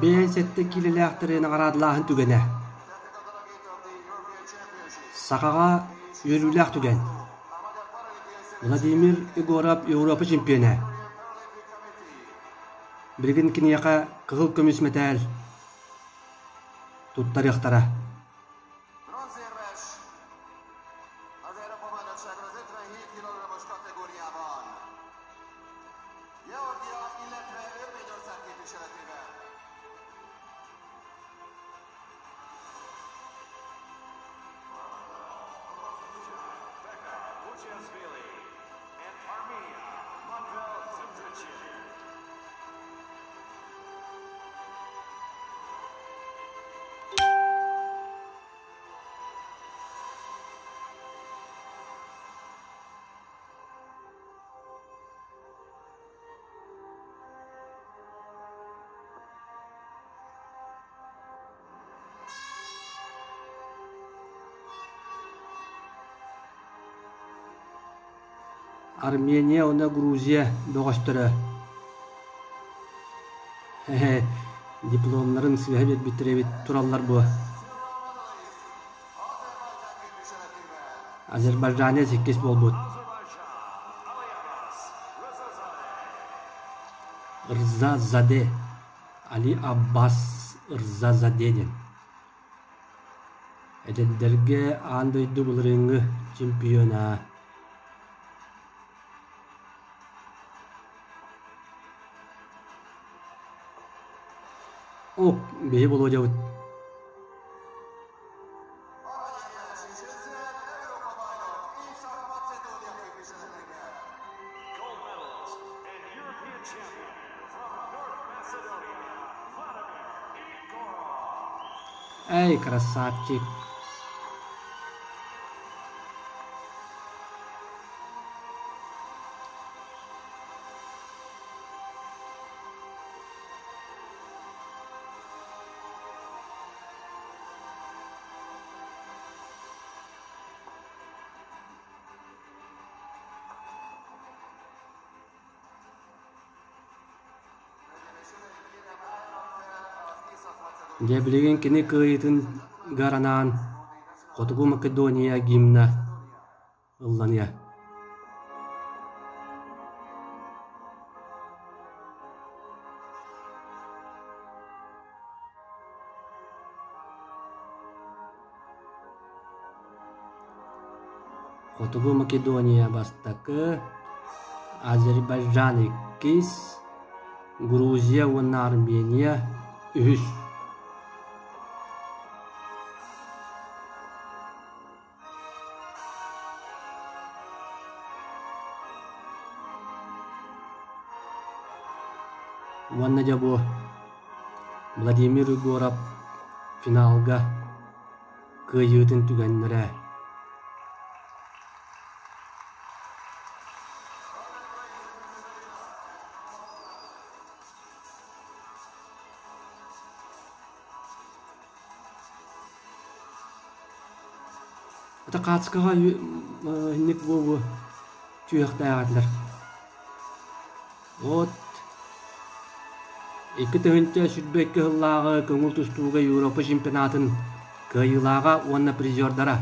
57 киилэлээхтэри наҕараадалааһын түгэнэ. Сахаҕа үөрүүлээх түгэн. Владимир Егоров Европа чемпиона. Билигин киниэхэ кыһыл көмүс мэтээл туттарыахтара. Армения уонна Грузия бөҕөстөрө дипломнарын сыыһа биэрбиттэр эбит тураллар буо. Азербайджанец иккис буолбут. Рза-Заде Али Аббас Рза-Заде диэн. Эдэрдэргэ аан дойду былырыыҥҥы чемпиона. Оп, биһи Володябыт. Эй, красавчик! Дьэ билигин кини кыайыытын анаан Хотугу Македония гимна ылланыа. Хотугу Македония бастакы, Азербайджан иккис, Грузия уонна Армения үһүс. Уонна дьэ бу Владимир Егоров финалга кыайыытын түгэннэрэ. Это хаацкаҕа инник буолуо түһүөхтээх этилэр. Вот 2022 сыллааҕы көҥүл тустууга Европа чемпионатын кыайыылааҕа уонна призердара.